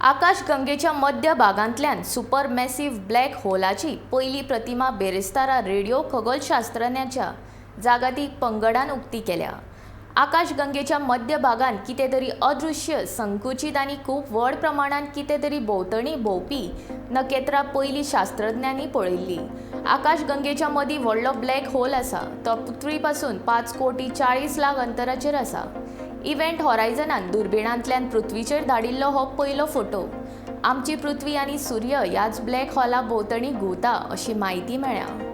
आकाशगंगेच्या मध्य भागांतल्यान सुपरमॅसिव्ह black होलाची पयली प्रतिमा बिरेस्तारा रेडिओ खगोलशास्त्रज्ञांच्या जागतीक पंगडान उक्ती केल्या. आकाशगंगेच्या मध्य भागांत कितें तरी अदृश्य, संकुचीत आनी खूब व्हड प्रमाणांत कितें तरी भोंवतणी भोंवपी नखेत्रां पयलीं शास्त्रज्ञांनी पळयल्ली. आकाशगंगेच्या मदीं व्हडलो ब्लॅक होल आसा. तो पृथ्वी पसून 5 कोटी 40 लाख अंतराचेर आसा. इव्हेंट हॉरायझनान दुर्बिणांतल्यान पृथ्वीचेर धाडिल्लो हो पयलो फोटो. आमची पृथ्वी आनी सूर्य ह्याच ब्लॅक होला भोंवतणी घुंवता अशी म्हायती मेळ्ळ्या.